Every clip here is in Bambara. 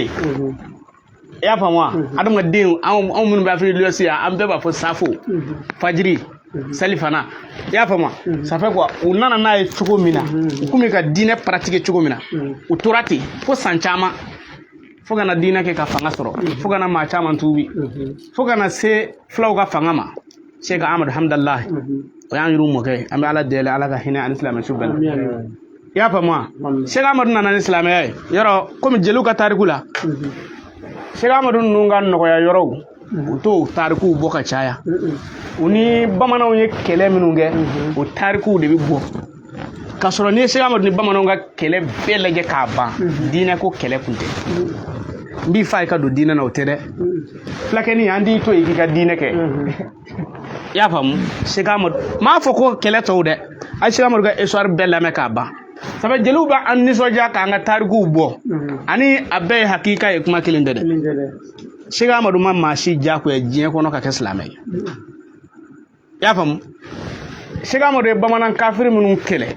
I y'a faamu wa? Adamaden, anw minnu bɛ Afrique de l'Ouest yan, an bɛɛ b'a fɔ safo, fajiri, salifana. I y'a faamu wa? Ça fait quoi? U nana n'a ye cogo min na, u kun bɛ ka diinɛ pratiquer cogo min na, u tora ten fo san caman, fo ka na diinɛ kɛ ka fanga sɔrɔ, fo ka na maa caman tuubi, fo ka na se fulaw ka fanga ma. Sɛki Amadu Hamdalahi, o y'an yɛrɛw mɔkɛ ye. An bɛ Ala deli, Ala ka hinɛ ani silamɛ su bɛɛ la. I y'a faamu wa? Sɛki Amadu nana ni silamɛya ye. Yɔrɔ komi jeliw ka tariku la, Sɛki Amadu ninnu ka nɔgɔya yɔrɔw, u t'o tarikuw bɔ ka caya. U ni bamananw ye kɛlɛ minnu kɛ, o tarikuw de bɛ bɔ. K'a sɔrɔ n'i ye Sɛki Amadu ni bamananw ka kɛlɛ bɛɛ lajɛ k'a ban, diinɛ ko kɛlɛ kun tɛ. N b'i fa i ka don diinɛ na, o tɛ dɛ. Fulakɛni, an t'i to yen k'i ka diinɛ kɛ. I y'a faamu? Sɛki Amadu m'a fɔ ko kɛlɛ tɔw dɛ. A ye Sɛki Amadu ka histoire bɛɛ lamɛn k'a ban. Sabu jeliw bɛ an nisɔndiya k'an ka tarikuw bɔ, ani a bɛɛ ye hakika ye, kuma kelen tɛ dɛ. Sɛki Amadu ma maa si diyagoya diɲɛ kɔnɔ ka kɛ silamɛ ye. I y'a faamu? Sɛki Amadu ye bamanan kafiri minnu kɛlɛ,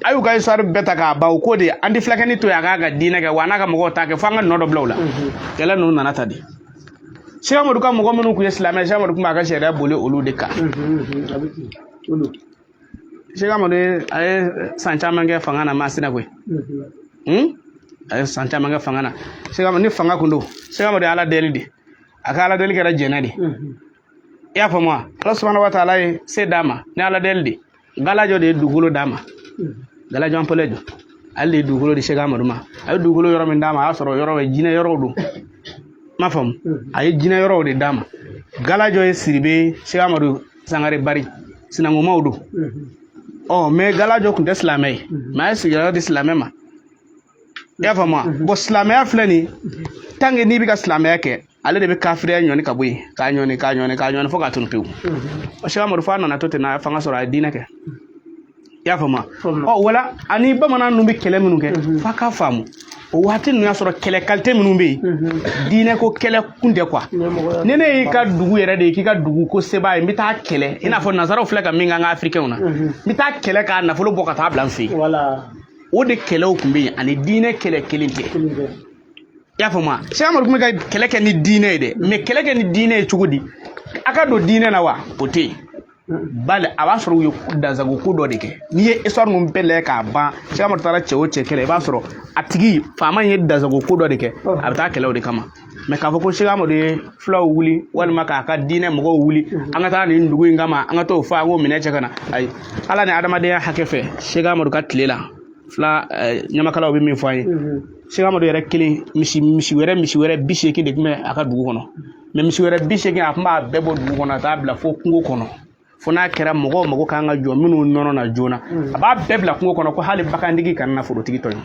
a y'u ka histoire bɛɛ ta k'a ban. O ko de, an tɛ fulakɛni to yen a k'a ka diinɛ kɛ wa, n'a ka mɔgɔw t'a kɛ, fo an ka nɔ dɔ bila o la. Kɛlɛ ninnu nana ta de. Sɛki Amadu ka mɔgɔ minnu tun ye silamɛ, Sɛki Amadu tun b'a ka sariya boli olu de kan. Sɛki Amadu a ye san caman kɛ fanga na Masina koyi. A ye san caman kɛ fanga na. Sɛki Amadu ni fanga kun don, Sɛki Amadu ye Ala deli de. A ka Ala deli kɛra jɛnɛ de. I y'a faamu wa? Ala subahana wa taala ye se d'a ma ni Ala deli de. Galajɔ de ye dugukolo d'a ma. Galajɔ anpɔlɛ jɔ, ale de ye dugukolo di Sɛki Amadu ma. A ye dugukolo yɔrɔ min d'a ma, a y'a sɔrɔ yɔrɔ bɛ jinɛ yɔrɔw don. M'a faamu? A ye jinɛ yɔrɔw de d'a ma. Galajɔ ye Siribe, Sɛki Amadu Sangare Bari, sinankunmaw don. Ɔ mɛ Galajɔ tun tɛ silamɛ ye, mɛ a ye sigiyɔrɔ di silamɛ ma. I y'a faamu wa? Bɔn, silamɛya filɛ nin, tant que n'i bɛ ka silamɛya kɛ, ale de bɛ kafiriya ɲɔni ka bɔ yen, k'a ɲɔni, k'a ɲɔni, k'a ɲɔni, fo k'a tunu pewu. Sɛki Amadu f'a nana to ten, a ye fanga sɔrɔ, a ye diinɛ kɛ. I y'a faamu wa? Ɔ wala, ani bamanan ninnu bɛ kɛlɛ minnu kɛ, f'a ka faamu, o waati ninnu y'a sɔrɔ kɛlɛ qualité minnu bɛ yen, diinɛ ko kɛlɛ kun tɛ quoi. Ni ne y'i ka dugu yɛrɛ de ye, k'i ka dugu ko se b'a ye, n bɛ taa kɛlɛ, i n'a fɔ nanzaraw filɛ ka min kɛ an ka afirikɛnw na, n bɛ taa kɛlɛ k'a nafolo bɔ ka taa bila n fɛ yen. O de kɛlɛw tun bɛ yen, ani diinɛ kɛlɛ kelen tɛ. I y'a faamu wa? Sɛki Amadu tun bɛ ka kɛlɛ kɛ ni diinɛ ye dɛ, mɛ kɛlɛ kɛ ni diinɛ ye cogo di? A ka don diinɛ na wa, o tɛ yen. Bali a b'a sɔrɔ u ye dansago ko dɔ de kɛ. N'i ye histoire ninnu bɛɛ lajɛ k'a ban, Sɛki Amadu taara cɛ o cɛ kɛlɛ, i b'a sɔrɔ a tigi faama in ye dansago ko dɔ de kɛ, a bɛ taa kɛlɛ o de kama. Mɛ k'a fɔ ko Sɛki Amadu ye fulaw wuli, walima k'a ka diinɛ mɔgɔw wuli, an ka taa nin dugu in kama, an ka t'o fa, an k'o minɛ cɛ ka na, ayi. Ala ni adamadenya hakɛ fɛ, Sɛki Amadu ka tile la, fila ɲamakalaw bɛ min fɔ an ye, Sɛki Amadu yɛrɛ kelen, misi wɛrɛ 80 de tun bɛ a ka dugu kɔnɔ. Mɛ misi wɛrɛ 80, a tun b'a bɛɛ bɔ dugu kɔnɔ ka taa bila fo kungo kɔnɔ, fo n'a kɛra mɔgɔw mago kan ka jɔ minnu nɔnɔ na joona, a b'a bɛɛ bila kungo kɔnɔ, ko hali bagantigi kana na forotigi tɔɲɔ.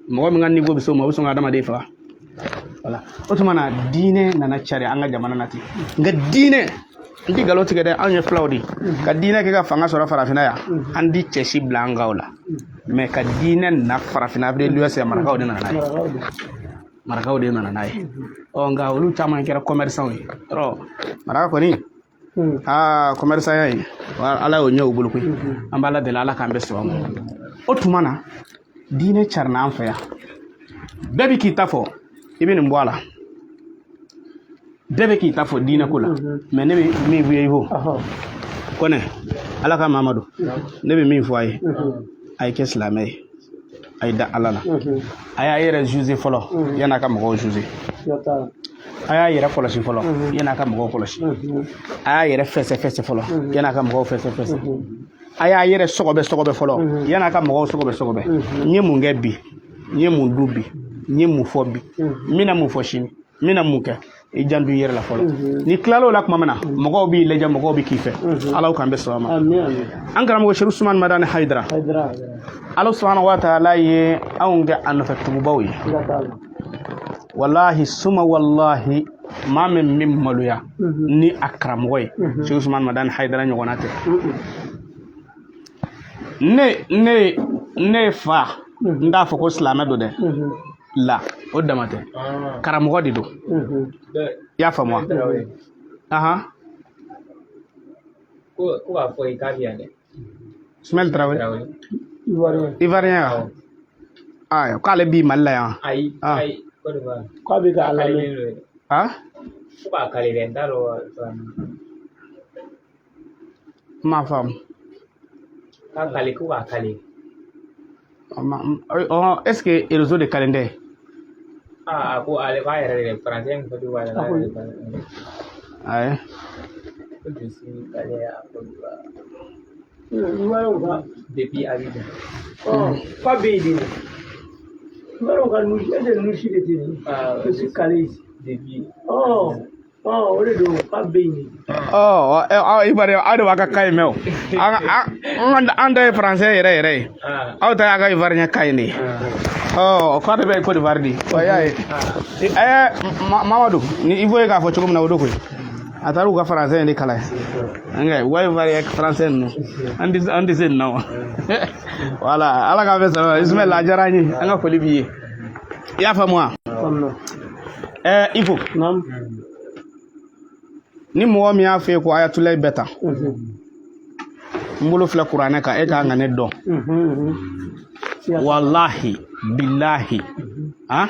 Mɔgɔ min ka niveau bɛ se o ma, o bɛ sɔn ka adamaden faga. Wala o tuma na, diinɛ nana cari an ka jamana na ten. Nka diinɛ n ti nkalon tigɛ dɛ, anw ye filaw de ka diinɛ kɛ ka fanga sɔrɔ farafinna yan. An di cɛ si bila an gaw la, mɛ ka diinɛ na farafinna, Afrique de l'Ouest, marakaw de nana n'a ye, marakaw de nana n'a ye. Ɔ nka olu caman kɛra commerçant ye. Yɔrɔ maraka kɔni, aa, commerçant ya ye, Ala y'o ɲɛ u bolo koyi. An b'Ala deli, Ala k'an bɛɛ sɔn ma. O tuma na, diinɛ carina an fɛ yan. Bɛɛ bi k'i ta fɔ, i bɛ nin bɔ a la. Bɛɛ bɛ k'i ta fɔ diinɛ ko la, mɛ ne bɛ min f'i ye, i ko kɔnɛ, Ala ka Mamadu, ne bɛ min fɔ a ye, a ye kɛ silamɛ ye, a ye da Ala la, a y'a yɛrɛ juger fɔlɔ yan'a ka mɔgɔw juger, a y'a yɛrɛ kɔlɔsi fɔlɔ yan'a ka mɔgɔw kɔlɔsi, a y'a yɛrɛ fɛsɛ fɛsɛ fɔlɔ yan'a ka mɔgɔw fɛsɛ fɛsɛ, a y'a yɛrɛ sɔgɔbɛ sɔgɔbɛ fɔlɔ yan'a ka mɔgɔw sɔgɔbɛ sɔgɔbɛ. N ye mun kɛ bi? N ye mun dun bi? N ye mun fɔ bi? N bɛna mun fɔ sini? N bɛna mun kɛ? I janto i yɛrɛ la fɔlɔ. N'i tilal'o la tuma min na, mɔgɔw b'i lajɛ, mɔgɔw bɛ k'i fɛ. Ala k'an bɛ sɔn a ma. An karamɔgɔ Seru Sumani Madani Hayidara, Ala subahana wa taala ye anw kɛ a nɔfɛ tugubaw ye. Walahi suma walahi, maa min bɛ maloya ni a karamɔgɔ ye, Seru Sumani Madani Hayidara ɲɔgɔnna tɛ. Ne fa, n t'a fɔ ko silamɛ don dɛ, la o dama tɛ, karamɔgɔ de don. I y'a faamu wa? Ahan. Ko k'a fɔ i k'a bɛ yan dɛ. Sumɛli Tarawele. Ivoirien wa? Aa, k'ale b'i Mali la yan. Ayi. Ah. Ayi, Côte d'Ivoire. K'a bɛ k'a lamɛn. Ah, Ko k'a kale dɛ, n t'a dɔn. N m'a faamu. K'a kale, ko k'a kale. Ɔ, est ce que réseau de kalen tɛ? Aa, a ko ale k'a yɛrɛ de français in fɔ cogo b'a la. Ayi. Ko je suis calé à Côte d'Ivoire. Ivoiriyɛnw ka Depuis Abidjan. Ɔ, k'a bɛ yen de. Ivoiriyɛnw ka nusi, e de nusi de tɛ nin. Je suis calé ici. Depuis. Ɔ ɔ, o de don, k'a bɛ yen de. Ɔ ɔ, Ivoirien, aw de b'a ka kan in mɛn o. An an ta ye français yɛrɛ yɛrɛ ye. Aw ta y'a ka Ivoirien kan in de ye. Ɔ, k'ale bɛ Côte d'Ivoire de. Wa i y'a ye. Ɛɛ, Mamadu ni Ivo ye k'a fɔ cogo min na, o don koyi. A taara u ka français in de kalan yen. Nka u ka Ivoirien français ninnu, an tɛ se nin na wa. Voilà, Ala k'an bɛn sababa. Ismaël, a diyara an ye, an ka foli b'i ye. I y'a faamu wa? Faamu. Ɛɛ, Ivo. Naamu. Ni mɔgɔ min y'a fɔ e ko Ayatulayi bɛ tan, n bolo filɛ kuranɛ kan, e k'an ka ne dɔn. Walahi bilahi, ah,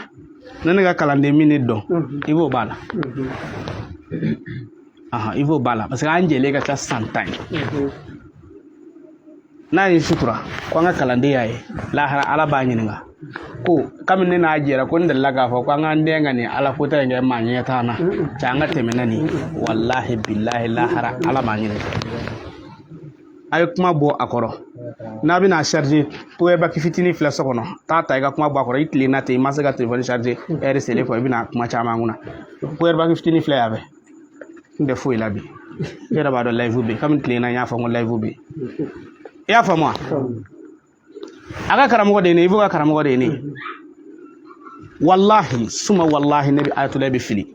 ne ka kalanden min ne dɔn, i b'o b'a la. Ahan, i b'o b'a la, parce que an jɛlen ka ca san 10 ye. N'a ye sutura ko an ka kalanden y'a ye lahara, Ala b'a ɲininka ko kabini ne n'a jɛra ko n delila k'a fɔ ko an k'an den ka nin Ala kota in kɛ maa ɲɛ t'an na cɛ, an ka tɛmɛ na nin. Walahi bilahi, lahara Ala b'a ɲininka. A ye kuma bɔ a kɔrɔ n'a bɛna charger, power bank fitinin filɛ so kɔnɔ, taa ta i ka kuma bɔ a kɔrɔ. I tilenna ten, i ma se ka téléphone charger heure selen kɔ, i bɛna kuma caman kunna. Power bank fitinin filɛ yan fɛ, n tɛ foyi la bi, i yɛrɛ b'a dɔn live bɛ yen. Kabini tilenna n y'a fɔ n ko live bɛ yen, i y'a faamu wa? A ka karamɔgɔ de ye ne ye, i ka karamɔgɔ de ye ne ye. Walahi suma walahi, ne bɛ Ayatollah bɛ fili,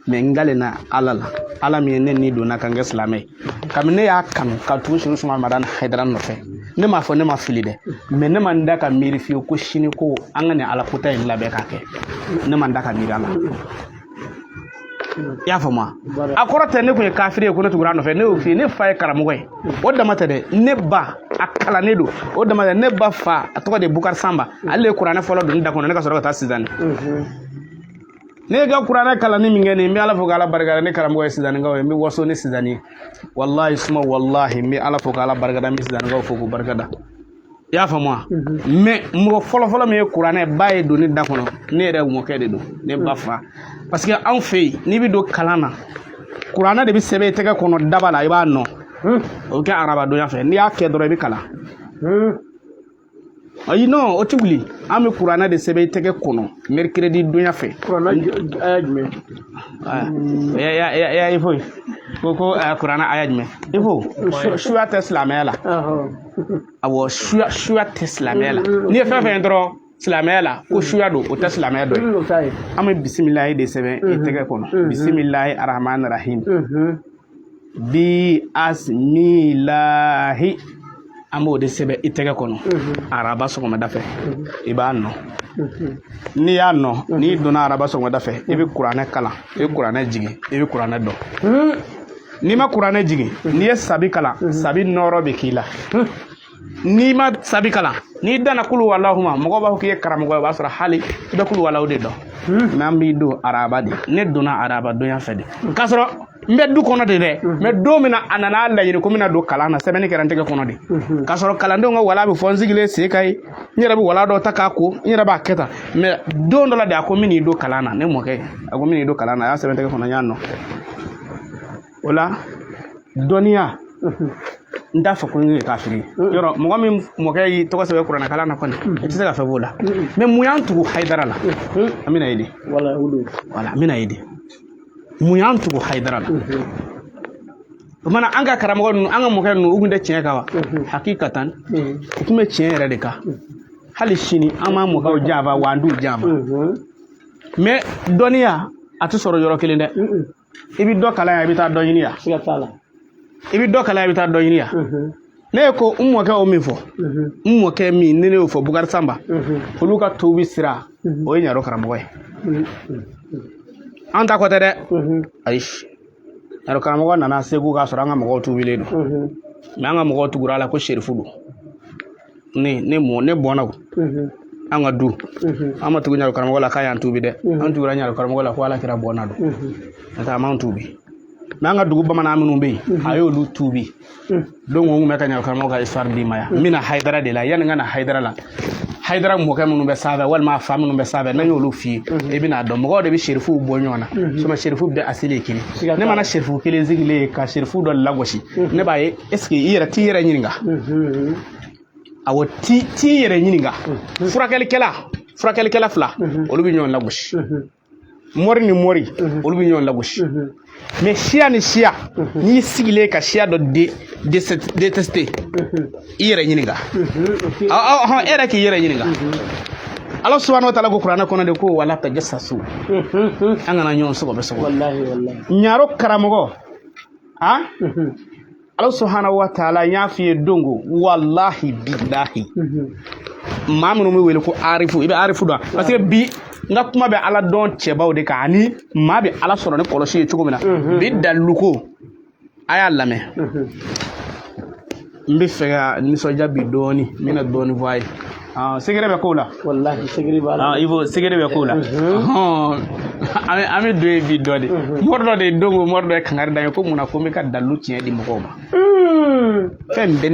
mais n kalenna Ala la, Ala min ye ne ni donna ka n kɛ silamɛ ye, kabini ne y'a kanu ka tugu Sunu Suma Madani Hayidara nɔfɛ. Ne m'a fɔ ne ma fili dɛ, mais ne ma n da ka miiri fiyewu ko sini ko an ka nin Ala kota in labɛn k'a kɛ. Ne ma n da ka miiri a la, i y'a faamu wa? A kɔrɔ tɛ ne kun ye kafiri ye ko ne tugura a nɔfɛ. Ne y'o f'i ye, ne fa ye karamɔgɔ ye, o dama tɛ dɛ, ne ba a kalannen don, o dama tɛ, ne ba fa a tɔgɔ de ye Bukari Sanba, ale de ye kuranɛ fɔlɔ don ne da kɔnɔ, ne ka sɔrɔ ka taa Sizani. Ne ye ka kuranɛ kalanni min kɛ nin, n bɛ Ala fo k'Ala barika da. Ne karamɔgɔ ye Sizanikaw ye, n bɛ waso ni Sizani ye. Walahi suma walahi, n bɛ Ala fo k'Ala barika da, n bɛ Sizanikaw fo k'u barika da, i y'a faamu wa? Mais mɔgɔ fɔlɔfɔlɔ min ye kuranɛ ba ye don ne da kɔnɔ, ne yɛrɛ mɔkɛ de don, ne ba fa. Parce que anw fɛ yen, n'i bɛ don kalan na, kuranɛ de bɛ sɛbɛn i tɛgɛ kɔnɔ daba la, i b'a nɔ, o bɛ kɛ arabadonya fɛ. N'i y'a kɛ dɔrɔn, i bɛ kalan. Ayi, non, o tɛ wuli. An bɛ kuranɛ de sɛbɛn i tɛgɛ kɔnɔ mercredi donya fɛ. Kuranɛ aya jumɛn? Ya, il faut ko kuranɛ aya jumɛn? Il faut suya tɛ silamɛya la. Awɔ, suya tɛ silamɛya la. N'i ye fɛn fɛn ye dɔrɔn silamɛya la ko suya don, o tɛ silamɛya dɔ ye. An bɛ bisimilahi de sɛbɛn i tɛgɛ kɔnɔ, bisimilahi arahman rahim, bi asimilahi, an b'o de sɛbɛn i tɛgɛ kɔnɔ araba sɔgɔmada fɛ, i b'a nɔ. N'i y'a nɔ, n'i donna araba sɔgɔmada fɛ, i bɛ kuranɛ kalan, i bɛ kuranɛ jigin, i bɛ kuranɛ dɔn. N'i ma kuranɛ jigin, n'i ye sabi kalan, sabi nɔrɔ bɛ k'i la. N'i ma sabi kalan, n'i danna kulu walahuma, mɔgɔw b'a fɔ k'i ye karamɔgɔ ye, o b'a sɔrɔ hali i bɛ kulu walahu de dɔn. Mais an b'i don araba de, ne donna araba donya fɛ de, k'a sɔrɔ n bɛ du kɔnɔ de dɛ. Mais don min na a nana laɲini ko n bɛna don kalan na, sɛbɛnni kɛra n tɛgɛ kɔnɔ de, k'a sɔrɔ kalandenw ka wala bɛ fɔ n sigilen sen kan ye, n yɛrɛ bɛ wala dɔ ta k'a ko, n yɛrɛ b'a kɛ tan. Mais don dɔ la de, a ko n bɛn'i don kalan na, ne mɔkɛ a ko n bɛn'i don kalan na, a y'a sɛbɛn tɛgɛ kɔnɔ, n y'a nɔ. O la dɔnniya, n t'a fɔ ko n ye kafiri ye. Yɔrɔ mɔgɔ min mɔkɛ y'i tɔgɔ sɛbɛn kuranɛ kalan na kɔni, i tɛ se ka fɛn b'o la. Mais mun y'an tugu Hayidara la? An bɛna ye de. Wala, an bɛna ye de mun y'an tugu Hayidara la. O mana an ka karamɔgɔ ninnu, an ka mɔkɛ ninnu, u tun tɛ tiɲɛ kan wa? Hakikatan, u tun bɛ tiɲɛ yɛrɛ de kan. Hali sini an b'an mɔkɛw janfa wa, an t'u janfa. Mais dɔnniya a tɛ sɔrɔ yɔrɔ kelen dɛ. I bɛ dɔ kalan yan, i bɛ taa dɔ ɲini yan. I bɛ dɔ kalan yan, i bɛ taa dɔ ɲini yan. Ne ye ko n mɔkɛ o min fɔ, n mɔkɛ min ni ne y'o fɔ, Bukari Sanba, olu ka tobi sira, o ye ɲaro karamɔgɔ ye. An ta kɔ tɛ dɛ, ayi. Ɲaro karamɔgɔ nana Segu k'a sɔrɔ an ka mɔgɔw tubilen don, mais an ka mɔgɔw tugura a la ko serifu don. Ne ne mɔ ne bɔnna o. An ka du, an ma tugu ɲaro karamɔgɔ la k'a y'an tuubi dɛ. An tugura ɲaro karamɔgɔ la ko Ala kira bɔnna don, n'o tɛ a m'an tuubi. Mais an ka dugu bamanan minnu bɛ yen, a y'olu tuubi. Donc n kun bɛ ka ɲaro karamɔgɔ ka histoire d'i ma yan. N bɛna Hayidara de la. Yanni n ka na Hayidara la, Hayidara mɔkɛ minnu bɛ sanfɛ walima a fa minnu bɛ sanfɛ, n'an y'olu f'i ye, i bɛna dɔn mɔgɔw de bɛ serifuw bɔ ɲɔgɔn na. Sinon serifu bɛɛ asili ye kelen. Ne mana serifu kelen sigilen ye ka serifu dɔ lagosi, ne b'a ye, est ce que i yɛrɛ t'i yɛrɛ ɲininka? Awɔ, t'i yɛrɛ ɲininka. Furakɛlikɛla fila, olu bɛ ɲɔgɔn lagosi. Mori ni mori, olu bɛ ɲɔgɔn lagosi. Mais siya ni siya, n'i sigilen ka siya dɔ détester, i yɛrɛ ɲininka. E yɛrɛ k'i yɛrɛ ɲininka. Ala subahana wa taala ko kuranɛ kɔnɔ de ko wala tajassasu, an kana ɲɔgɔn sɔgɔbɛ sɔgɔ. Ɲaro karamɔgɔ, han, Ala subahana wa taala, n y'a f'i ye dongo, walahi bilahi, maa minnu bɛ wele ko arifu, i bɛ arifu dɔn? Parce que bi n ka kuma bɛ Ala dɔn cɛbaw de kan, ani maa bɛ Ala sɔrɔ ni kɔlɔsi ye cogo min na. Bi daliluko, a y'a lamɛn. N bɛ fɛ ka nisɔndiya bi dɔɔni, n bɛna dɔɔni fɔ a ye. Secret bɛ kow la. Wallahi, secret b'a la. Il faut secret bɛ kow la. An bɛ don yen bi dɔɔni. Mɔri dɔ de ye don, mɔri dɔ ye kangari da n ye ko munna ko n bɛ ka dalilu tiɲɛ di mɔgɔw ma. Fɛn bɛ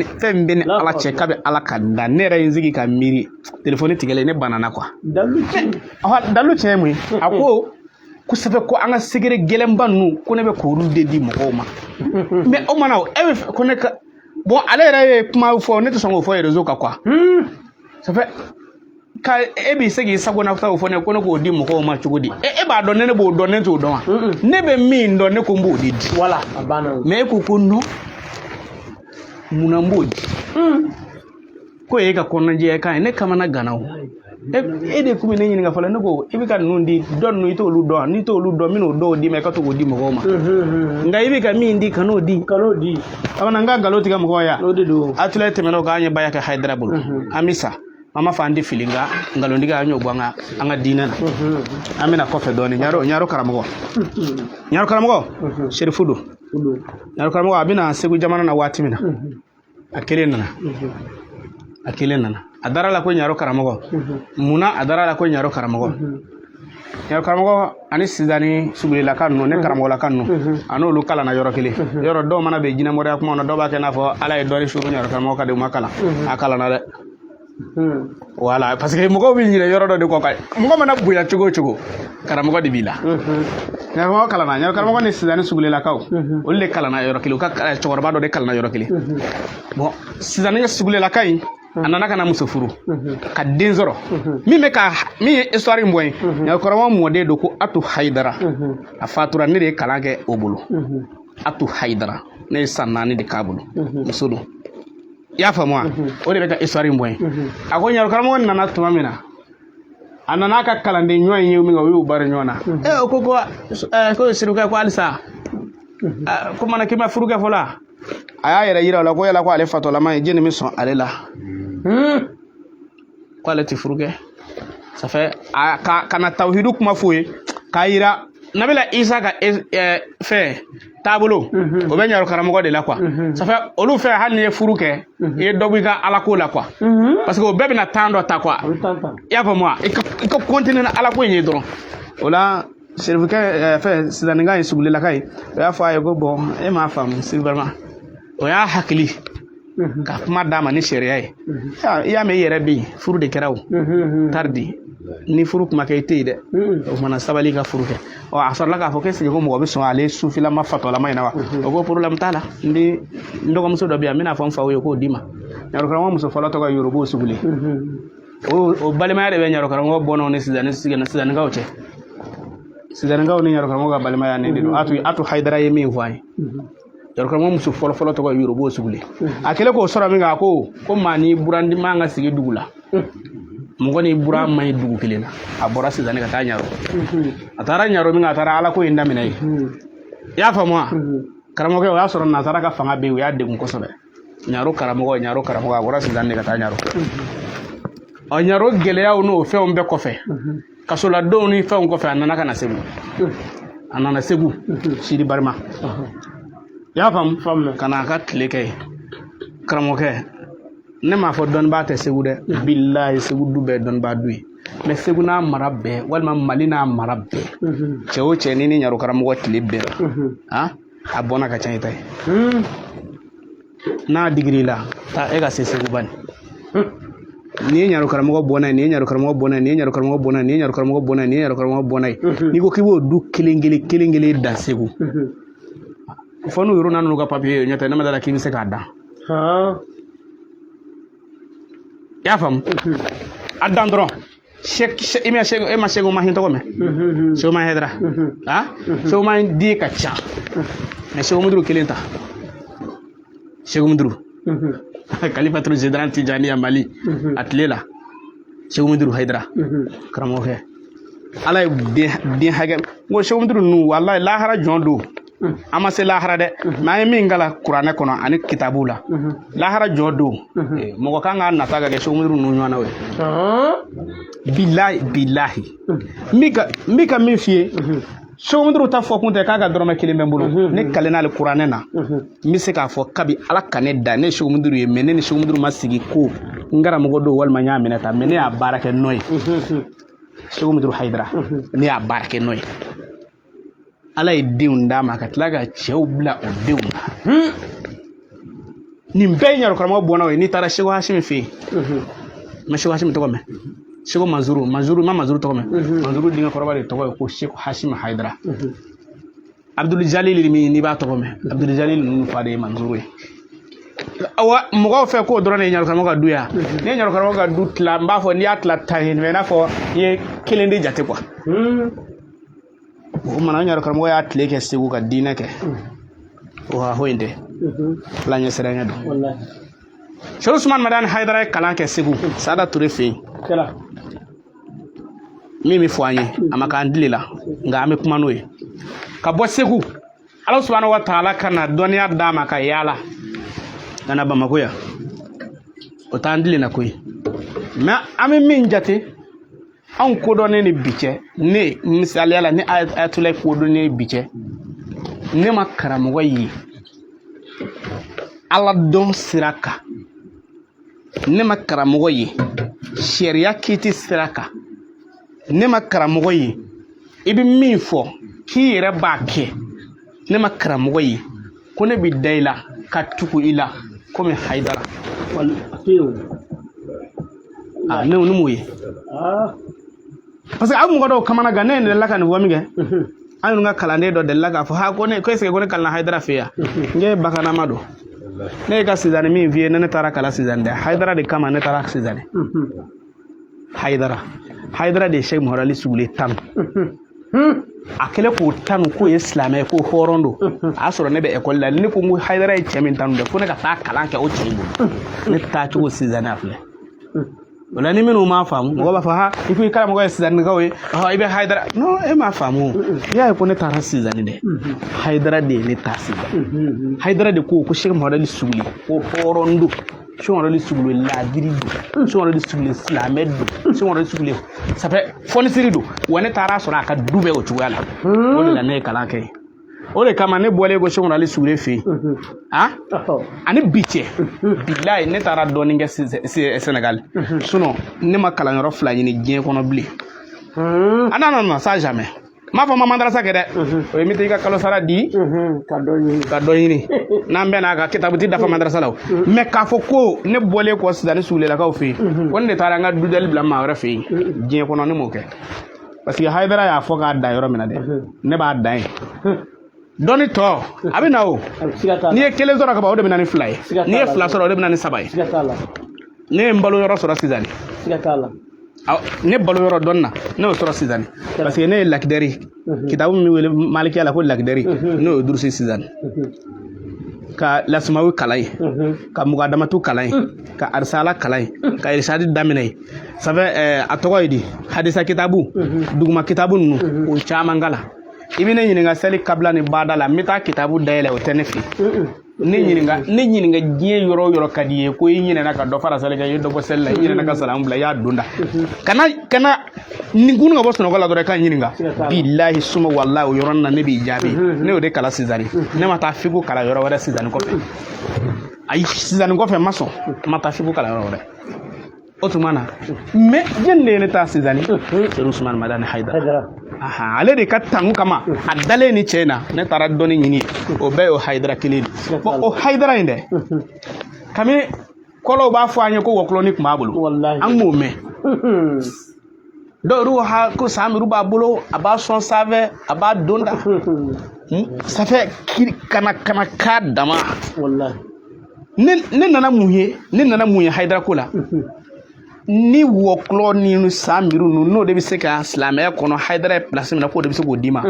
ni Ala cɛ k'a bɛ Ala ka da. Ne yɛrɛ ye n sigi ka miiri, telefɔni tigɛlen, ne banana quoi. Dalilu tiɲɛ. Dalilu tiɲɛ ye mun ye? A ko kosɛbɛ ko an ka secret gɛlɛnba ninnu, ko ne bɛ k'olu de di mɔgɔw ma. Mais o mana, e bɛ fɛ ko ne ka bon, ale yɛrɛ ye kuma fɔ, ne tɛ sɔn k'o fɔ réseau kan quoi. Ça fait ka e b'i se k'i sagona ta o fɔ ne ko ne k'o di mɔgɔw ma cogo di? E b'a dɔn, ne b'o dɔn, ne t'o dɔn wa? Ne bɛ min dɔn, ne ko n b'o de di. Voilà, a banna. Mais e ko ko non, munna n b'o di? Ko e ka kɔnɔnajɛya kan ye, ne kamana gana o. E de kun bɛ ne ɲininka fɔlɔ, ne ko i bɛ ka ninnu di dɔ ninnu, i t'olu dɔn, n'i t'olu dɔn, n bɛn'o dɔw d'i ma, i ka to k'o di mɔgɔw ma. Nka i bɛ ka min di, kan'o di. Kan'o di. A n ka nkalon tigɛ mɔgɔw ya. O de don. Atelier tɛmɛna o kan, an ye baya kɛ Hayidara bolo. An bɛ sa, an b'a fɔ an tɛ fili, nka nkalontigɛ, an y'o bɔ an ka diinɛ na. An bɛna kɔfɛ dɔɔnin. Ɲaro karamɔgɔ, ɲaro karamɔgɔ serifu don. Ɲaro karamɔgɔ, a bɛna Segu jamana na waati min na, a kelen nana, a kelen nana, a dara la ko ɲaro karamɔgɔ. Munna a dara la ko ɲaro karamɔgɔ? Ɲaro karamɔgɔ ani Sizani Sugulilaka ninnu, ne karamɔgɔlaka ninnu, a n'olu kalanna yɔrɔ kelen. Yɔrɔ dɔw mana bɛn jinɛmɔrɔya kuma na, dɔw b'a kɛ n'a fɔ Ala ye dɔɔni suru ɲaro karamɔgɔ ka di, u ma kalan, a kalanna dɛ. Voilà, parce que mɔgɔw bɛ ɲinɛ yɔrɔ dɔ de kɔ kan. Mɔgɔ mana bonya cogo o cogo, karamɔgɔ de b'i la. Ɲaro kalanna, ɲaro karamɔgɔ ni Sizani Sugulilakaw, olu de kalanna yɔrɔ kelen. U ka cɛkɔrɔba dɔ de kalanna yɔrɔ kelen. Bon, Sizani Sugulilaka in, a nana ka na muso furu ka den sɔrɔ. Min bɛ ka min ye histoire in bɔ ye, ɲaro karamɔgɔ mɔden don ko Atu Hayidara. A fatura, ne de ye kalan kɛ o bolo. Atu Hayidara, ne ye san 4 de k'a bolo. Muso don, i y'a faamu wa? O de bɛ ka histoire in bɔ ye. A ko ɲaro karamɔgɔ nana tuma min na, a nana a ka kalanden ɲɔgɔn ye min kɛ, o y'u baro ɲɔgɔn na. O ko ko sirikɛ ko halisa ko mana k'i ma furu kɛ fɔlɔ. A y'a yɛrɛ yira o la ko yala ko ale fatɔlama ye, jɛni bɛ sɔn ale la, ko ale tɛ furu kɛ. Ça fait a ka na tawhidu kuma f'o ye k'a yira Nabila Isa ka fɛn taabolo, o bɛ ɲaro karamɔgɔ de la quoi. Ça fait olu fɛ, hali n'i ye furu kɛ, i ye dɔ bɔ i ka alako la quoi, parce que o bɛɛ bɛna temps dɔ ta quoi. I y'a faamu wa? I ka continuer ni alako in ye dɔrɔn. O la serifukɛ fɛn Sizaninka ye, Sugulilaka ye, o y'a fɔ a ye ko bon, e m'a faamu si vraiment. O y'a hakili ka kuma d'a ma ni sariya ye. I y'a mɛn, i yɛrɛ bɛ yen, furu de kɛra o taridi. Ni furu kuma kɛ, i tɛ yen dɛ. O kumana sabali ka furu kɛ. Ɔ, a sɔrɔla k'a fɔ k'est-ce que ko mɔgɔ bɛ sɔn ale sufilama fatɔlama in na wa? O ko problème t'a la, n bɛ n dɔgɔmuso dɔ bɛ yan, n bɛna fɔ n faw ye k'o d'i ma. Ɲaro karamɔgɔ muso fɔlɔ tɔgɔ ye Yorobo Sugule. O balimaya de bɛ ɲaro karamɔgɔ bɔnnaw ni Sizaninkaw cɛ. Sizaninkaw ni ɲaro karamɔgɔ ka balimaya nin de don. Atu Hayidara ye min fɔ an ye, ɲaro karamɔgɔ muso fɔlɔ fɔlɔ tɔgɔ ye Yorobo Sugule. A kɛlen k'o sɔrɔ min kɛ, a ko ko maa ni burandi man ka sigi dugu la, mɔgɔ ni buran man ɲi dugu kelen na. A bɔra Sizani ka taa ɲaro. A taara ɲaro min kɛ, a taara alako in daminɛ yen. I y'a faamu wa? Karamɔgɔkɛ, o y'a sɔrɔ nansara ka fanga bɛ yen, o y'a degun kosɛbɛ. Ɲaro karamɔgɔ, ɲaro karamɔgɔ, a bɔra Sizani de ka taa ɲaro. Ɔ, ɲaro gɛlɛyaw n'o fɛnw bɛɛ kɔfɛ, kasoladenw ni fɛnw kɔfɛ, a nana ka na Segu. A nana Segu Sidi Barima, i y'a faamu, ka na a ka tile kɛ yen. Karamɔgɔkɛ, Ne m'a fɔ dɔnnibaa tɛ Segu dɛ, bilahi Segu du bɛɛ ye dɔnnibaa du ye, mais Segu n'a mara bɛɛ walima Mali n'a mara bɛɛ, cɛ o cɛ n'i ni ɲaro karamɔgɔ tile bɛɛ la, a bɔnna ka ca i ta ye. N'a digir'i la, taa e ka se Segu bani. Nin ye ɲaro karamɔgɔ bɔnna ye, nin ye ɲaro karamɔgɔ bɔnna ye, nin ye ɲaro karamɔgɔ bɔnna ye, nin ye ɲaro karamɔgɔ bɔnna ye, nin ye ɲaro karamɔgɔ bɔnna ye. N'i ko k'i b'o du kelen kelen kelen kelen dan Segu, fo n'u yɛrɛ nana n'u ka papiye ye, n'o tɛ ne ma d'a la k'i bɛ se k'a dan. I y'a faamu? A dan dɔrɔn. I ma Seko, e ma Seko Mahin tɔgɔ mɛn? Seko Mahin Hayidara, ah, Seko Mahin den ka ca, mais Seko Muduru kelen ta, Seko Muduru Kalifatul Général Tijaniya Mali a tile la, Seko Muduru Hayidara karamɔgɔkɛ, Ala ye den hakɛ n ko Seko Muduru ninnu, walayi lahara jɔn don. An ma se lahara dɛ, mais an ye min kalan kuranɛ kɔnɔ ani kitabu la, lahara jɔ don, mɔgɔ kan k'a nata ka kɛ Seko Muduru ninnu ɲɔgɔnnaw ye. Bilahi bilahi, n bɛ ka min f'i ye, Seko Muduru ta fɔ kun tɛ k'a ka dɔrɔmɛ kelen bɛ n bolo. Ne kalenna ale kuranɛ na, n bɛ se k'a fɔ kabi Ala ka ne da, ne ye Seko Muduru ye, mais ne ni Seko Muduru ma sigi ko n karamɔgɔ don walima n y'a minɛ tan, mais ne y'a baara kɛ nɔ ye. Seko Muduru Hayidara, ne y'a baara kɛ nɔ ye. Ala ye denw d'a ma ka tila ka cɛw bila o denw na. Nin bɛɛ ye ɲaro karamɔgɔ bɔnnaw ye. N'i taara Seko Hasimi fɛ yen, n ma Seko Hasimi tɔgɔ mɛn? Seko Manzuru, Manzuru, ma Manzuru tɔgɔ mɛn? Manzuru denkɛ kɔrɔba de tɔgɔ ye ko Seko Hasimi Hayidara. Abdul Jalil min n'i b'a tɔgɔ mɛn, Abdul Jalil ninnu fa de ye Manzuru ye. Awa, mɔgɔw fɛ k'o dɔrɔn de ye ɲaro karamɔgɔ ka du ya. Ne ye ɲaro karamɔgɔ ka du tila, n b'a fɔ n'i y'a tila 10 ye, mais i n'a fɔ i ye kelen de jate quoi. O kumana ɲaro karamɔgɔ y'a tile kɛ Segu ka diinɛ kɛ, o ha in tɛ Ala ɲɛ siranɲɛ don. Seko Usumani Madani Hayidara ye kalan kɛ Segu Sada Ture fɛ yen. Min bɛ fɔ an ye, a ma k'an tile la, nka an bɛ kuma n'o ye. Ka bɔ Segu, Ala subahana wa taala ka na dɔnniya d'a ma ka yaala ka na Bamakɔ yan, o t'an tile na koyi. Mais an bɛ min jate anw kodɔnnen ni bi cɛ, ne misaliya la, ne Ayatulayi kodɔnnen ni bi cɛ, ne ma karamɔgɔ ye Ala dɔn sira kan, ne ma karamɔgɔ ye sariya kiiti sira kan, ne ma karamɔgɔ ye i bɛ min fɔ k'i yɛrɛ b'a kɛ, ne ma karamɔgɔ ye ko ne bɛ da i la ka tugu i la komi Hayidara. Ah, ne ne m'o ye, parce que a bɛ mɔgɔ dɔw kamana gan. Ne delila ka nin fɔ min kɛ, an yɛrɛ ka kalanden dɔ delila k'a fɔ ha ko ne ko est-ce que ko ne kalanna Hayidara fɛ yan. N k'e bakanama don. Ne ye ka Sizani min f'i ye, ne taara kalan Sizani dɛ, Hayidara de kama ne taara Sizani. Hayidara, Hayidara de ye Sɛki Muhamadu Ali Sugule tanu. A kɛlen k'o tanu k'o ye silamɛ ye, k'o hɔrɔn don, a y'a sɔrɔ ne bɛ ekɔli la. Ne ko n ko Hayidara ye cɛ min tanu dɛ, fo ne ka taa kalan kɛ o cɛ in bolo. Ne taa cogo Sizani a filɛ o la. Ni minnu m'a faamu, mɔgɔ b'a fɔ ha i ko i karamɔgɔ ye Sizanikaw ye, i bɛ Hayidara. Non, e m'a faamu. I y'a ye ko ne taara Sizani dɛ, Hayidara de ye ne taa Sizani. Hayidara de ko ko Sɛki Muhamadu Ali Sugule ko hɔrɔn don, Sɛki Muhamadu Ali Sugule laadiri don, Sɛki Muhamadu Ali Sugule silamɛ don, Sɛki Muhamadu Ali Sugule ça fait fɔnisiri don. Wa ne taara sɔrɔ a ka du bɛɛ o cogoya la. O de la ne ye kalan kɛ yen. O de kama ne bɔlen ko Sɛki Muhamadu Ali Sugule fɛ yen, ah, ani bi cɛ, bilayi, ne taara dɔɔnin kɛ Sénégal. Sinon ne ma kalanyɔrɔ fila ɲini diɲɛ kɔnɔ bilen. Ah non non non, ça jamais. N m'a fɔ ma madarasa kɛ dɛ, o ye n bɛ taa i ka kalo sara di ka dɔ ɲini, ka dɔ ɲini n'an bɛn'a kan, kitabu ti dafa madarasa la o. Mais k'a fɔ ko ne bɔlen kɔ Sizani Sugulelakaw fɛ yen, ko ne de taara n ka dudali bila maa wɛrɛ fɛ yen diɲɛ kɔnɔ, ne m'o kɛ. Parce que Hayidara y'a fɔ k'a dan yɔrɔ min na dɛ, ne b'a dan yen. Dɔnni tɔ a bɛ na o. N'i ye kelen sɔrɔ ka ban, o de bɛ na ni fila ye. N'i ye fila sɔrɔ, o de bɛ na ni saba ye. Ne ye n balo yɔrɔ sɔrɔ Sizani. Ne balo yɔrɔ dɔnni na, ne y'o sɔrɔ Sizani, parce que ne ye lakidɛri kitabu min wele malikiya la ko lakidɛri, ne y'o durusi Sizani, ka lasumawi kalan yen, ka mugadamatu kalan yen, ka arisala kalan yen, ka irisadi daminɛ yen. Ça fait a tɔgɔ ye di, hadisa kitabu, duguma kitabu ninnu, o caman kalan. I bɛ ne ɲininka seli kabila ni bada la, n bɛ taa kitabu dayɛlɛ, o tɛ ne fɛ yen. Ne ɲininka, ne ɲininka diɲɛ yɔrɔ o yɔrɔ ka di i ye, ko i ɲinɛna ka dɔ fara seli kan, i ye dɔ bɔ seli la, i ɲinɛna ka salamu bila, i y'a don da kana kana nin kun ka bɔ sunɔgɔ la dɔrɔn i ka ɲininka, bilahi suma walahi, o yɔrɔnin na ne b'i jaabi. Ne y'o de kalan Sizani, ne ma taa fiku kalan yɔrɔ wɛrɛ Sizani kɔfɛ. Ayi, sisan nin kɔfɛ n ma sɔn, n ma taa fiku kalanyɔrɔ wɛrɛ. O tuma na, mais jɛni de ye ne ta Sizani? Serifu Usumani Madani Hayidara. Ale de ka tanu kama a dalen ni cɛ in na, ne taara dɔnni ɲini. O bɛɛ y'o Hayidara kelen de. Bon, o Hayidara in dɛ, kabini kɔlɔw b'a fɔ an ye ko wɔkulɔni tun b'a bolo, an m'o mɛn. Dɔw yɛrɛ ha ko san miiri b'a bolo, a b'a sɔn sanfɛ, a b'a don da sanfɛ kana kana k'a dama. Ne nana mun ye? Ne nana mun ye Hayidara ko la? Ni wɔkulɔ ni san miiri ninnu, n'o de bɛ se ka silamɛya kɔnɔ, Hayidara ye place min na, k'o de bɛ se k'o d'i ma,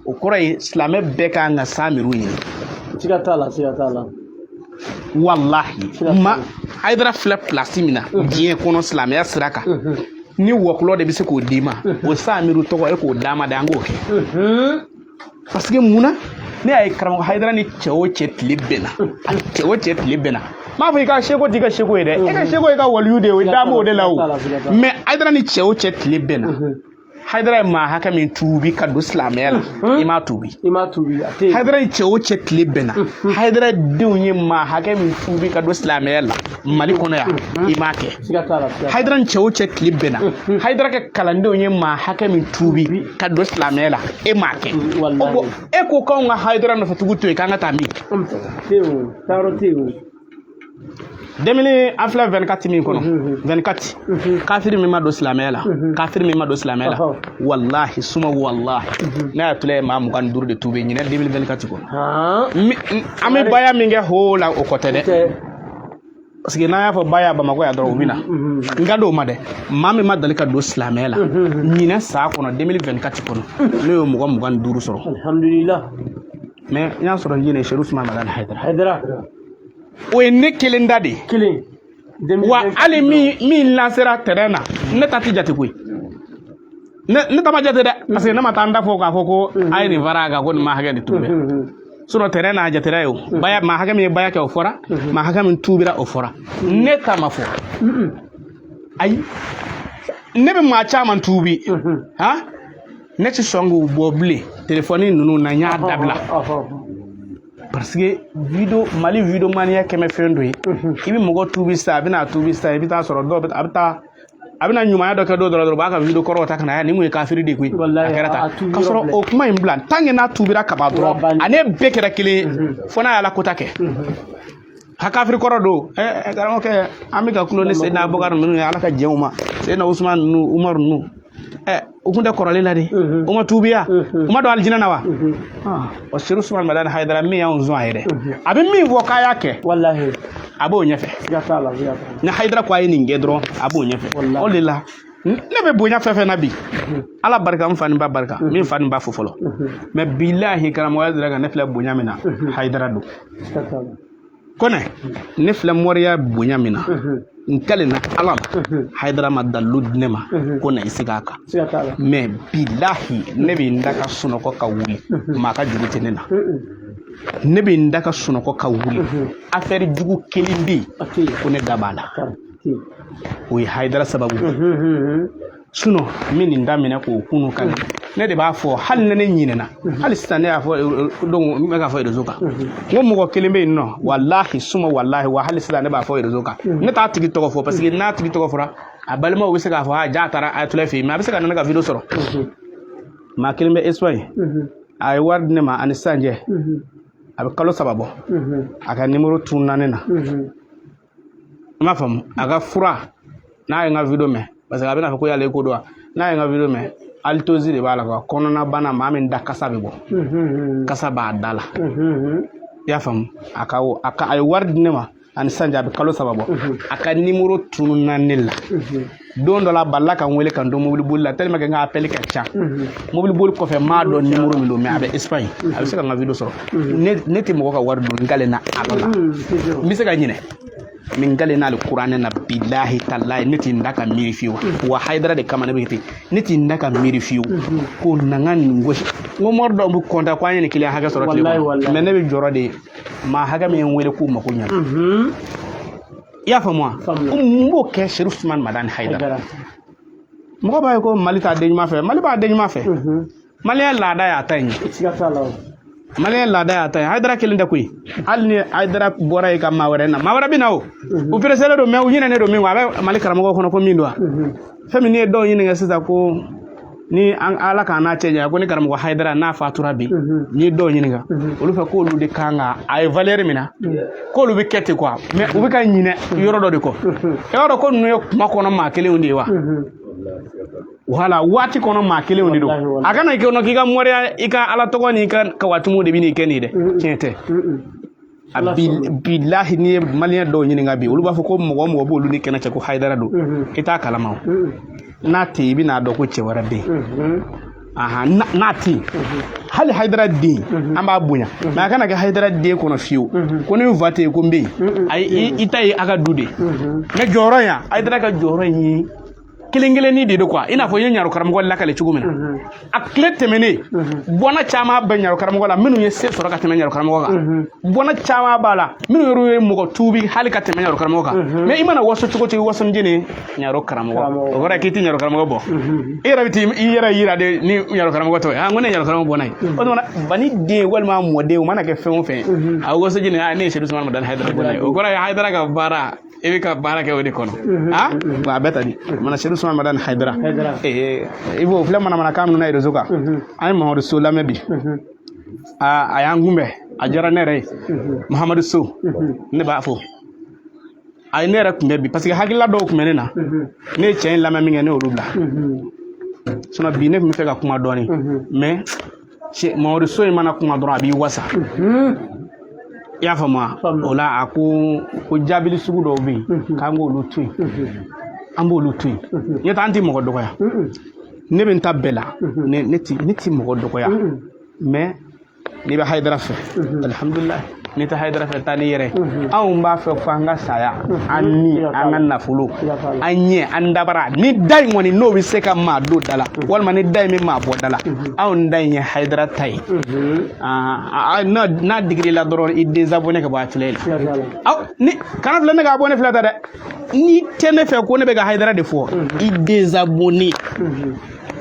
o kɔrɔ ye silamɛ bɛɛ ka kan ka san miiri ɲini. Siga t'a la, siga t'a la. Walahi, ma Hayidara filɛ place min na diɲɛ kɔnɔ silamɛya sira kan, ni wɔkulɔ de bɛ se k'o d'i ma, o san miiri tɔgɔ e k'o d'a ma de, an k'o kɛ. Parce que mun na? Ne y'a ye karamɔgɔ Hayidara ni cɛ o cɛ tile bɛnna, a cɛ o cɛ tile bɛnna, n m'a fɔ i ka seko t'i ka seko ye dɛ, e ka seko ye ka waliyu de ye, o ye d'a ma o de la o. Mais Hayidara ni cɛ o cɛ tile bɛnna, Hayidara ye maa hakɛ min tuubi ka don silamɛya la, i m'a tuubi. I m'a tuubi, a tɛ yen. Hayidara ni cɛ o cɛ tile bɛnna, Hayidara denw ye maa hakɛ min tuubi ka don silamɛya la Mali kɔnɔ yan, i m'a kɛ. Siga t'a la, siga. Hayidara ni cɛ o cɛ tile bɛnna, Hayidara ka kalandenw ye maa hakɛ min tuubi ka don silamɛya la, e m'a kɛ. O bon, e ko k'anw ka Hayidara nɔfɛ tugu to yen, k'an ka taa min? Tɛ yen o, taayɔrɔ tɛ yen o. 2000, an filɛ 24 min kɔnɔ, 24, kafiri min ma don silamɛya la, kafiri min ma don silamɛya la, walahi suma walahi, ne y'a tula ye maa 25 de tuubi ɲinɛ 2024 kɔnɔ. An bɛ baya min kɛ ho la, o kɔ tɛ dɛ, parce que n'an y'a fɔ baya Bamakɔ yan dɔrɔn, u bɛ na. N ka d'o ma dɛ. Maa min ma deli ka don silamɛya la ɲinɛ san kɔnɔ, 2024 kɔnɔ, ne y'o mɔgɔ 25 sɔrɔ. Alhamdulillah. Mais n y'a sɔrɔ n jɛnɛ Serifu Usumani Madani Hayidara. Hayidara. O ye ne kelen da de ye. Kelen. Wa hali min lancera terrain na, ne ta ti jate koyi. Ne ta ma jate dɛ, parce que ne ma taa n da fɔ k'a fɔ ko a ye nin fara a kan, ko nin ma hakɛ de tuubɛ. Sinon terrain na, a jatera ye o. Baya, maa hakɛ min ye baya kɛ, o fɔra. Maa hakɛ min tuubira, o fɔra. Ne ta ma fɔ. Ayi, ne bɛ maa caman tuubi han, ne ti sɔn k'u bɔ bilen telefɔni ninnu na, n y'a dabila, parce que video Mali video maniya kɛmɛ fɛn dɔ ye. I bɛ mɔgɔ tuubi sisan, a bɛna tuubi sisan, i bɛ taa sɔrɔ dɔw a bɛ taa, a bɛna ɲumanya dɔ kɛ dɔw dɔrɔn, u b'a ka video kɔrɔw ta ka na yan, nin kun ye kafiri de koyi, a kɛra tan. K'a sɔrɔ o kuma in bila, tant que n'a tuubira ka ban dɔrɔn, ale bɛɛ kɛra kelen ye, fo n'a y'Ala kota kɛ. Ha, kafiri kɔrɔ don. Ɛ karamɔgɔkɛ, an bɛ ka kulo ni Seyidina Abubakar ninnu ye, Ala ka jɛn u ma, Seyidina Usman ninnu, Umaru ninnu, ɛ u kun tɛ kɔrɔlen la de, u ma tuubiya, u ma don alijinɛ na wa? O Serifu Usumani Madani Hayidara min y'anw zɔn a ye dɛ, a bɛ min fɔ k'a y'a kɛ, walahi, a b'o ɲɛfɛ. Ni Hayidara ko a ye nin kɛ dɔrɔn, a b'o ɲɛfɛ. O de la ne bɛ bonya fɛn fɛn na bi, Ala barika, n fa ni ba barika, min fa ni ba fo fɔlɔ. Mais bilahi, karamɔgɔya dira ka ne filɛ bonya min na, Hayidara don. Kɔnɛ, ne filɛ moriya bonya min na, n kalenna Ala la, Hayidara ma dalilu di ne ma ko na i sigi a kan. Mais bilahi, ne bɛ n da ka sunɔgɔ ka wuli, maa ka juru tɛ ne na. Ne bɛ n da ka sunɔgɔ ka wuli, affaire jugu kelen bɛ yen ko ne da b'a la, o ye Hayidara sababu. Sinon n bɛ nin daminɛ k'o kunu kan, ne de b'a fɔ. Hali ni ne ɲinɛna, hali sisan ne y'a fɔ, donc n bɛ k'a fɔ réseau kan, n ko mɔgɔ kelen bɛ yen nɔ, walahi suma walahi, wa hali sisan ne b'a fɔ réseau kan, ne t'a tigi tɔgɔ fɔ, parce que n'a tigi tɔgɔ fɔra, a balimaw bɛ se k'a fɔ a ja taara Ayatollah fɛ yen, mais a bɛ se ka na ne ka video sɔrɔ. Maa kelen bɛ Espagne, a ye wari di ne ma ani sisan cɛ, a bɛ kalo 3 bɔ. A ka numéro tununna ne na. I m'a faamu? A ka fura, n'a ye n ka video mɛn, parce que a bɛna fɔ ko y'ale ko dɔn wa, n'a ye n ka video mɛn, halitosi de b'a la quoi, kɔnɔna bana, maa min da kasa bɛ bɔ, kasa b'a da la. I y'a faamu? A ka a ye wari di ne ma ani sisan cɛ, a bɛ kalo 3 bɔ. A ka numéro tununna ne la. Don dɔ la, a balila ka n wele ka n don mobili boli la, tellement que n ka appel ka ca. Mobili boli kɔfɛ, n m'a dɔn numéro min don, mais a bɛ Espagne, a bɛ se ka n ka video sɔrɔ. Ne tɛ mɔgɔ ka wari dun, n kalenna Ala la. N bɛ se ka ɲinɛ min, n kalenna ali kuranɛ na, bilahi talahi, ne tɛ n da ka miiri fiyewu. Wa Hayidara de kama ne bɛ ten, ne tɛ n da ka miiri fiyewu ko na n ka nin gosi. N ko mɔri dɔw bɛ kɔntan ko an ye nin kiliyan hakɛ sɔrɔ tile kɔnɔ, mais ne bɛ jɔrɔ de maa hakɛ min ye n wele k'u mako ɲɛna. I y'a faamu wa? N b'o kɛ Serifu Usumani Madani Hayidara. Mɔgɔ b'a ye ko Mali t'a den ɲuman fɛ, Mali b'a den ɲuman fɛ. Maliyɛn laada y'a ta in ye. Maliyɛn laada y'a ta ye. Hayidara kelen tɛ koyi, hali ni Hayidara bɔra yen ka maa wɛrɛ na, maa wɛrɛ bɛ na o. U pereselen don, mais u ɲinɛnen don min kɔ, a bɛ Mali karamɔgɔw kɔnɔ ko min don wa. Fɛn min, n'i ye dɔw ɲininka sisan ko ni an Ala k'an n'a cɛ janya, ko ni karamɔgɔ Hayidara n'a fatura bi, n'i ye dɔw ɲininka olu fɛ k'olu de kan ka a ye valeur min na, k'olu bɛ kɛ ten quoi, mais u bɛ ka ɲinɛ yɔrɔ dɔ de kɔ. I b'a dɔn ko ninnu ye kuma kɔnɔ maa kelenw de ye wa. Wala waati kɔnɔ maa kelenw de don. A kana kɛ kɔnɔ k'i ka moriya, i ka Ala tɔgɔ n'i ka kawatimu de bɛ n'i kɛ nin ye dɛ, tiɲɛ tɛ. A bilahi, n'i ye maliyɛn dɔw ɲininka bi, olu b'a fɔ ko mɔgɔ o mɔgɔ b'olu ni kɛnɛ cɛ ko Hayidara don, i t'a kalama o. N'a tɛ yen, i bɛn'a dɔn ko cɛ wɛrɛ bɛ yen. Ahan, n'a tɛ yen, hali Hayidara den, an b'a bonya, mais a kana kɛ Hayidara den kɔnɔ fiyewu ko ni n fa tɛ yen ko n bɛ yen. Ayi, i ta ye a ka du de, mais jɔyɔrɔ in yan, Hayidara ka jɔyɔrɔ in ye kelen kelennin de don quoi. I n'a fɔ i ye ɲaro karamɔgɔ lakale cogo min na, a tile tɛmɛnen, bɔnna caman bɛ ɲaro karamɔgɔ la minnu ye se sɔrɔ ka tɛmɛ ɲaro karamɔgɔ kan. Bɔnna caman b'a la minnu yɛrɛ ye mɔgɔ tuubi hali ka tɛmɛ ɲaro karamɔgɔ kan. Mais i mana waso cogo cogo, i waso ni jɛni ɲaro karamɔgɔ, o kɔrɔ ye k'i tɛ ɲaro karamɔgɔ bɔ. I yɛrɛ bɛ t'i yɛrɛ yira de ni ɲaro karamɔgɔ tɔ ye. Ah, n ko ne ye ɲaro karamɔgɔ bɔnna ye. O tuma bani den walima mɔden, o mana kɛ fɛn o fɛn ye, a waso jɛni, ah, ne ye Sedu Sumana Madani Hayidara bɔnna ye. O kɔrɔ ye Hayidara ka baara, i bɛ ka baara kɛ o de kɔnɔ. Ah, wa a bɛɛ ta di mana Sedu Sumana Madani Hayidara. Ee, i b'o filɛ manamanakan minnu na réseau kan. An ye Mamadu So lamɛn bi, a y'an kunbɛn, a diyara ne yɛrɛ ye. Mahamadu So, ne b'a fɔ a ye ne yɛrɛ kunbɛn bi, parce que hakilila dɔw tun bɛ ne na. Ne ye cɛ in lamɛn min kɛ, ne y'olu bila. Sinon bi ne tun bɛ fɛ ka kuma dɔɔnin, mais Mamadu So in mana kuma dɔrɔn, a b'i wasa. I y'a faamu wa? O la, a ko ko jaabili sugu dɔw bɛ yen k'an k'olu to yen, an b'olu to yen. Ɲɛ tɛ, an tɛ mɔgɔ dɔgɔya. Ne bɛ n ta bɛɛ la, ne ti mɔgɔ dɔgɔya. Mais n'i bɛ Hayidara fɛ, alihamudulilayi. N'i tɛ Hayidara fɛ, taa n'i yɛrɛ ye. Anw b'a fɛ fo an ka saya, an ni an ka nafolo, an ɲɛ, an dabara ni da in kɔni, n'o bɛ se ka maa don da la, walima ni da in bɛ maa bɔ da la, anw da in ye Hayidara ta ye. N'a digir'i la dɔrɔn, i désabonné ka bɔ a filɛ la. Aw ni kana filɛ, ne ka abonné filɛ ta dɛ. N'i tɛ ne fɛ ko ne bɛ ka Hayidara de fɔ, i désabonné.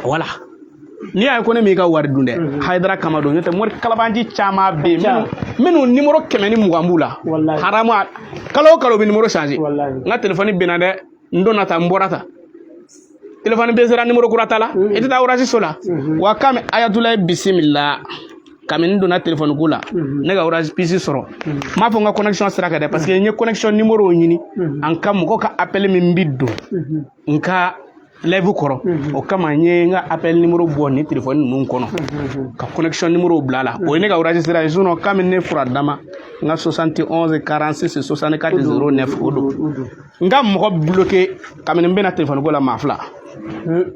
Voilà, n'i y'a ye ko ne m'i ka wari dun dɛ, Hayidara kama don. N'o tɛ, mori kalabanji caman bɛ yen minnu numéro 120 b'u la. Haramu, kalo o kalo u bɛ numéro changer. N ka téléphone binna dɛ, n donna tan, n bɔra tan, téléphone bɛ sera numéro kura ta la. I tɛ taa orange so la wa. Kami Ayatulayi bisimila, kabini n donna téléphone ko la, ne ka orange puce sɔrɔ, n m'a fɔ n ka connexion sira kan dɛ, parce que n ye connexion numéro ɲini an ka mɔgɔ ka appel min bi don n ka live kɔrɔ. O kama n ye n ka appel numéro bɔ ni téléphone ninnu kɔnɔ ka connexion numéro bila a la. O ye ne ka orange sira ye. Sinon kami ne fura dama n ka 71 46 64 09, o don. N ka mɔgɔ bloqué kabini n bɛna téléphone ko la, maa fila,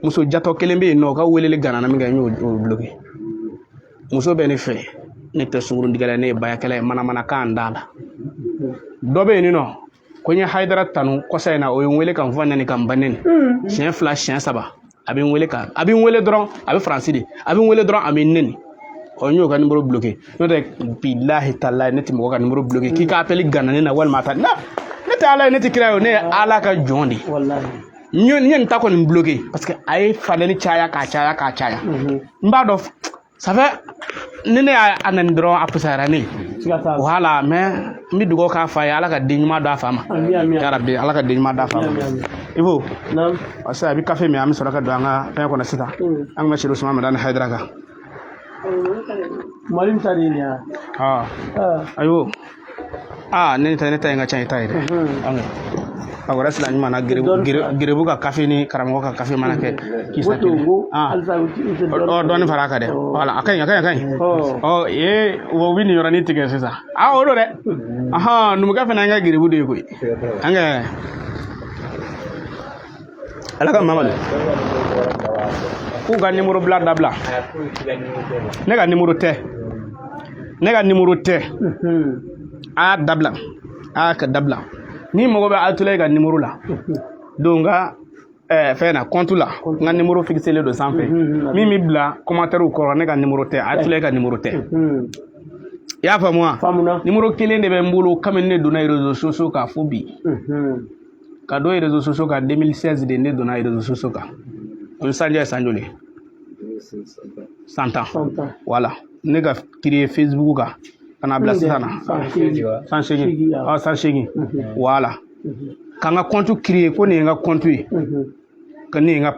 muso jatɔ kelen bɛ yen nɔ, o ka weleli ganana min kɛ, n y'o bloqué. Muso bɛ ne fɛ, ne tɛ sunkurutigɛla, ne ye bayakɛla ye, manamanakan t'a la. Dɔ bɛ yen nɔ ko n ye Hayidara tanu kɔsa in na, o ye n wele ka n fa nɛni, ka n ba nɛni siɲɛ fila, siɲɛ saba. A bɛ n wele ka a bɛ n wele dɔrɔn, a bɛ Faransi de, a bɛ n wele dɔrɔn, a bɛ n nɛni. Ɔ, n y'o ka numéro bloqué. N'o tɛ, bilahi talahi, ne tɛ mɔgɔ ka numéro bloqué k'i ka appel ganna ne na walima a ta na. Ne tɛ Ala ye, ne tɛ kira ye o, ne ye Ala ka jɔn de ye. N ye nin ta kɔni bloqué parce que a ye faleni caya k'a caya k'a caya. N b'a dɔn, ça fait ni ne y'a nani dɔrɔn, a fisayara ne ye. Voilà, mais n bɛ dugawu k'a fa ye, Ala ka den ɲuman d'a fa ma. Yarabi, Ala ka den ɲuman d'a fa ma. I b'o parce que a bɛ kafe min, an bɛ sɔrɔ ka don an ka fɛn kɔnɔ sisan. An kun bɛ Sedu Suma Madani Hayidara kan. Mali ta de ye nin ye. Ayiwa, aa, ne ta in ka ca i ta ye dɛ. A wɛrɛ sila ɲuman na, gerebu ka kafe ni karamɔgɔ ka kafe mana kɛ kisa kelen. Ɔ, dɔɔni fara a kan dɛ. Wala, a ka ɲi, a ka ɲi, a ka ɲi. Ɔ ee, o bɛ nin yɔrɔnin tigɛ sisan. Aa, o don dɛ. Ahan, numukɛ fana y'an ka gerebu de ye koyi. An kɛ Ala ka Mamadu k'u ka nimoro bila dabila. Ne ka nimoro tɛ, ne ka nimoro tɛ. A y'a dabila, a y'a ka dabila. Ni mago bɛ Atulayi ka nimoro la, don n ka fɛn na, compte la, n ka nimoro fixelen don sanfɛ min bɛ bila commentaire kɔrɔ. Ne ka nimoro tɛ, Atulayi ka nimoro tɛ. I y'a faamu wa? Nimoro kelen de bɛ n bolo kabini ne donna réseaux sociaux kan fo bi. Ka don réseaux sociaux kan 2016 de, ne donna réseaux sociaux kan. O ye sanjɛ ye san joli? San 10. Voilà. ne ka créer Facebook kan ka n'a bila sisan na. 180. 180. 80, awɔ. Ah, 180, voilà, ka n ka compte créer ko nin ye n ka compte ye, ka nin ye n ka